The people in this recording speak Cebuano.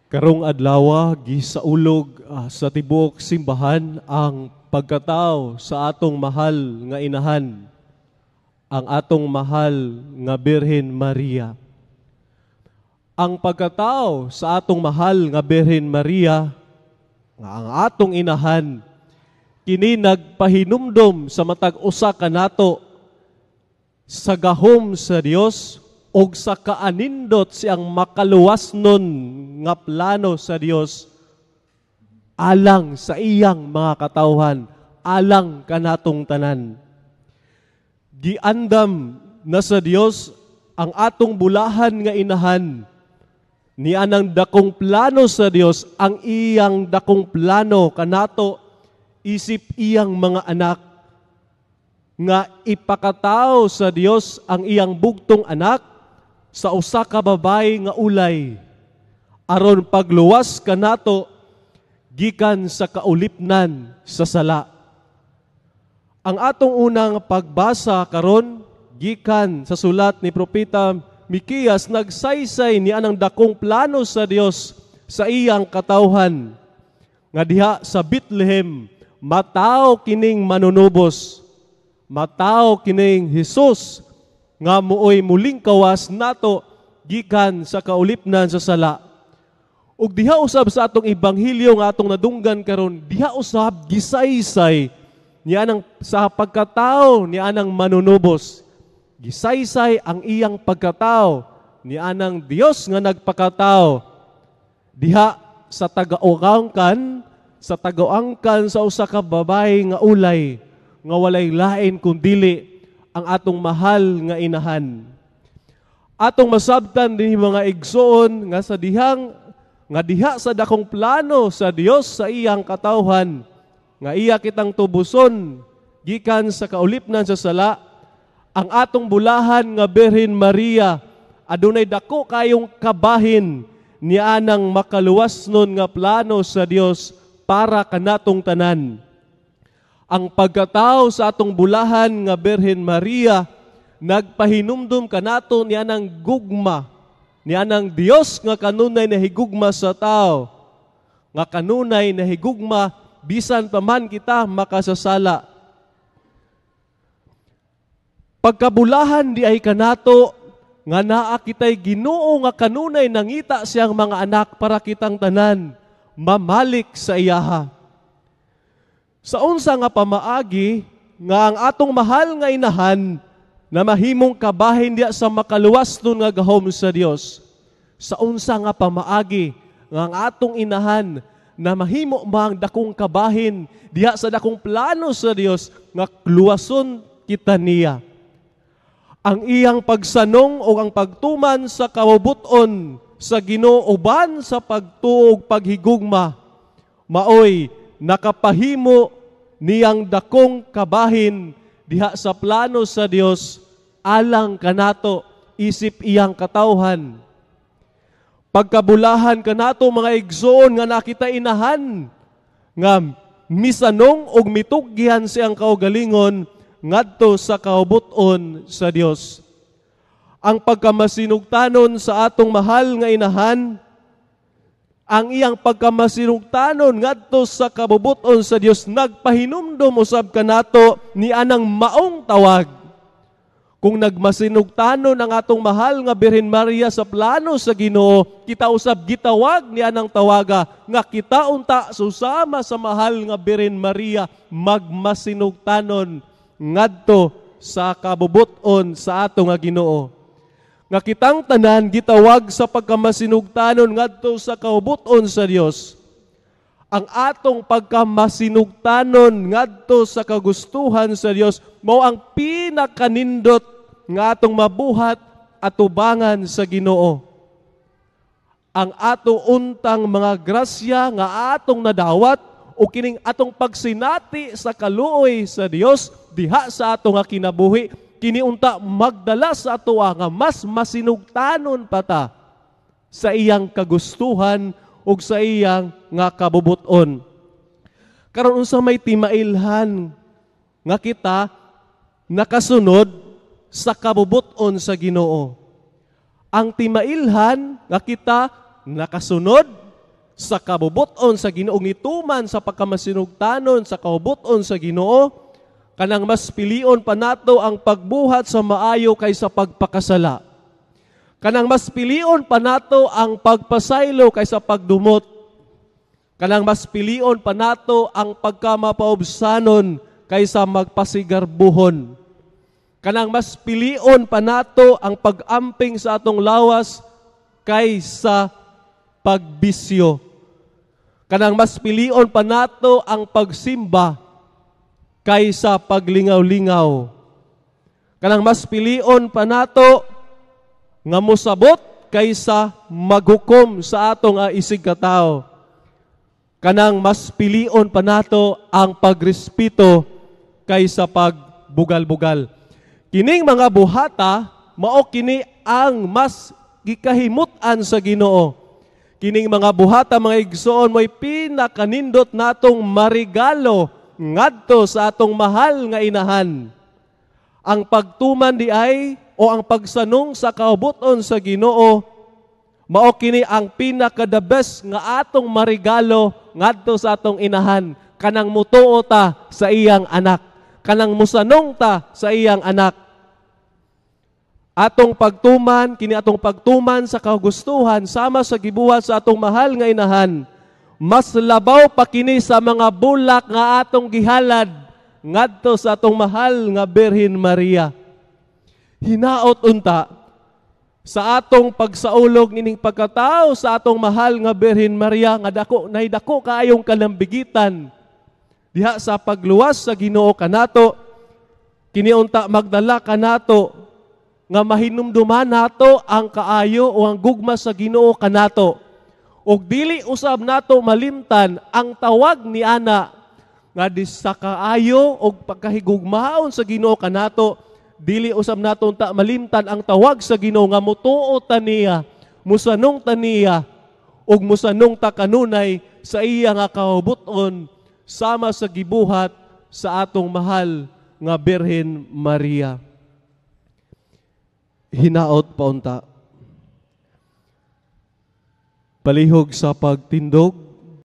Karong adlawa, gisaulog sa tibuok simbahan ang pagkatao sa atong mahal nga inahan, ang atong mahal nga Birhen Maria. Ang pagkatao sa atong mahal nga Birhen Maria, nga ang atong inahan, kini nagpahinumdom sa matag usa kanato sa gahom sa Dios og sa kaanindot siyang makaluwas nun nga plano sa Dios alang sa iyang mga katawhan, alang kanatong tanan. Giandam na sa Dios ang atong bulahan nga inahan ni anang dakong plano sa Dios, ang iyang dakong plano kanato isip iyang mga anak, nga ipakatao sa Dios ang iyang bugtong anak sa usa ka babae nga ulay aron pagluwas kanato gikan sa kaulipnan sa sala. Ang atong unang pagbasa karon gikan sa sulat ni Propeta Mikias, nagsaysay ni anang dakong plano sa Dios sa iyang katawhan nga diha sa Bethlehem mataw kining manunubos, mataw kining Hesus nga muoy muling kawas nato gikan sa kaulipnan sa sala. Ug diha usab sa atong ebanghelyo nga atong nadunggan karon, diha usab gisaysay niya nang sa pagkatao ni anang manunubos. Gisaysay ang iyang pagkatao ni anang Dios nga nagpakatao diha sa tagaangkan sa usa ka babae nga ulay, nga walay lain kundili ang atong mahal nga inahan. Atong masabtan din, mga igsoon, nga sa dihang nga diha sa dakong plano sa Dios sa iyang katawhan nga iya kitang tubuson gikan sa kaulipnan sa sala, ang atong bulahan nga Birhen Maria adunay dako kayong kabahin nianang makaluwas nun nga plano sa Dios para kanatong tanan. Ang pagkatao sa atong bulahan nga Birhen Maria nagpahinumdum kanato nianang gugma nianang Dios nga kanunay nahigugma sa tao, nga kanunay nahigugma bisan pa man kita makasasala. Pagkabulahan di ay kanato nga naa kitay Ginoo nga kanunay nangita siyang mga anak para kitang tanan mamalik sa iyaha. Sa unsa nga pamaagi nga ang atong mahal nga inahan na mahimong kabahin diya sa makaluwas nun nga gahom sa Dios? Sa unsa nga pamaagi nga ang atong inahan na mahimo mang dakong kabahin diha sa dakong plano sa Dios nga luwason kita niya? Ang iyang pagsanong o ang pagtuman sa kabubuton sa Ginoo uban sa pagtuo ug paghigugma maoy nakapahimo niyang dakong kabahin diha sa plano sa Dios alang kanato isip iyang katawhan. Pagkabulahan kanato, mga igsoon, nga nakita inahan nga misanong og mitugyan siyang kaugalingon ngadto sa kaubuton sa Dios. Ang pagkamasinugtanon sa atong mahal nga inahan, ang iyang pagkamasinugtanon ngadto sa kabubuton sa Dios, nagpahinumdom usab kanato ni anang maong tawag. Kung nagmasinugtanon ang atong mahal nga Birhen Maria sa plano sa Ginoo, kita usab gitawag ni anang tawaga nga kita unta susama sa mahal nga Birhen Maria magmasinugtanon ngadto sa kabubuton sa ato nga Ginoo. Nga kitang tanan gitawag sa pagkamasinugtanon ngadto sa kaubuton sa Dios. Ang atong pagkamasinugtanon ngadto sa kagustuhan sa Dios mao ang pinakanindot nga atong mabuhat atubangan sa Ginoo. Ang ato untang mga grasya nga atong nadawat o kining atong pagsinati sa kaluoy sa Dios diha sa ato nga kinabuhi, kini unta magdala sa atoa nga mas masinugtanon pa ta sa iyang kagustuhan ug sa iyang nga kabubuton. Karon, unsa may timailhan nga kita nakasunod sa kabubuton sa Ginoo? Ang timailhan nga kita nakasunod Sa kabubuton sa Ginoo, nituman sa pagkamasinugtanon sa kabubuton sa Ginoo, kanang mas pilion pa nato ang pagbuhat sa maayo kaysa pagpakasala. Kanang mas pilion pa nato ang pagpasaylo kaysa pagdumot. Kanang mas pilion pa nato ang pagkamapaubsanon kaysa magpasigarbuhon. Kanang mas pilion pa nato ang pag-amping sa atong lawas kaysa pagbisyo. Kanang mas pilion pa nato ang pagsimba kaysa paglingaw-lingaw. Kanang mas pilion pa nato nga mosabot kaysa maghukom sa atong isig katao. Kanang mas pilion pa nato ang pagrespeto kaysa pagbugal-bugal. Kining mga buhata, mao kini ang mas gikahimut-an sa Ginoo. Kining mga buhata, mga igsoon, mo'y pinakanindot natong marigalo ngadto sa atong mahal nga inahan. Ang pagtuman di ay o ang pagsanong sa kaubuton sa Ginoo, mao kini ang pinaka the best nga atong marigalo ngadto sa atong inahan. Kanang mutuo ta sa iyang anak, kanang musanong ta sa iyang anak. Atong pagtuman, kini atong pagtuman sa kagustuhan sama sa gibuhat sa atong mahal nga inahan, mas labaw pa kini sa mga bulak nga atong gihalad ngadto sa atong mahal nga Birhen Maria. Hinaot unta sa atong pagsaulog nining pagkatao sa atong mahal nga Birhen Maria nga dako nay dako kaayong kalambigitan diha sa pagluwas sa Ginoo kanato, kini unta magdala kanato nga mahinumduman nato ang kaayo o ang gugma sa Ginoo kanato. Ug dili usab nato malimtan ang tawag ni ana nga di sa kaayo og pagkahigugmaon sa Ginoo kanato, dili usab nato unta malimtan ang tawag sa Ginoo nga mutuo ta niya, musanong ta niya, ug musanong ta kanunay sa iya nga kahubuton sama sa gibuhat sa atong mahal nga Birhen Maria. Hinaot paunta, palihog sa pagtindog